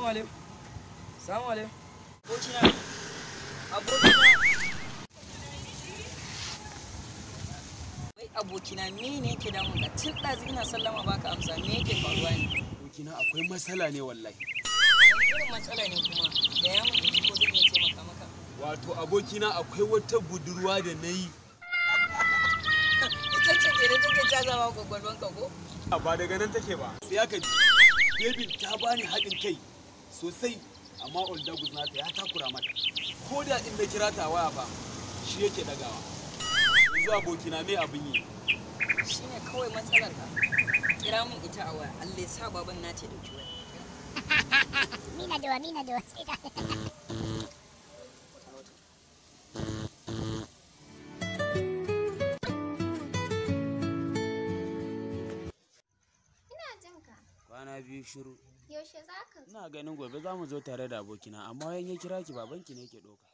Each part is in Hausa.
Salamu alaikum. Salamu alaikum. Abokina. Abokina. Wai abokina mene yake damun ka? Tun ɗazu ina sallama baka amsa, me yake faruwa ne? Abokina akwai matsala ne wallahi. Wani irin matsala ne kuma? Gaya mun in ji ko zan iya taimaka maka. Wato abokina akwai wata budurwa da na yi. Ita ce ke da take cazawa kwakwalwanka ko? Ba daga nan take ba. Sai aka ji. Bebin ta bani haɗin kai sosai, amma Oldagus nata ya takura mata. Ko da in na kira ta waya fa shi yake dagawa. Yanzu abokina me abin yi? Shine kawai matsalar ka. Kira mun ita a waya. Allah ya sa baban na ce dauki waya. Mina doa, mina doa. Ina jin ka. Kwana biyu shiru. Yaushe za ka zo? Ina ganin gobe za mu zo tare da abokina, amma wayan ya kira ki babanki ne ke ɗauka.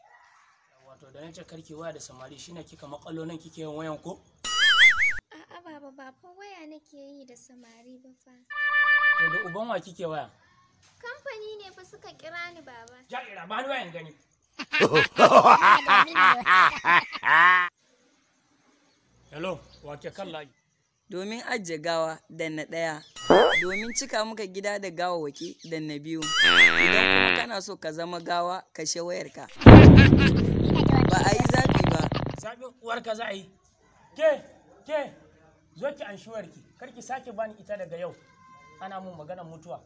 Wato da nace karki waya da samari shine kika makalo nan kike yin wayan ko? A'a baba, ba fa waya nake yi da samari ba fa. To da uban wa kike waya? Kamfani ne fa suka kira ni, baba. Ja'ira, ba ni wayan gani. Mina doa, mina doa. Hello, wa ke kan layi? Domin ajiye gawa da na ɗaya, domin cika muka gida da gawawwaki da na biyu. Idan kuma kana so ka zama gawa, kashe wayarka. Ba a yi zafi ba. Zaɓin uwarka za a yi. Ke, ke, zo ki anshi wayarki, kar ki sake bani ita daga yau. Ana mun maganar mutuwa.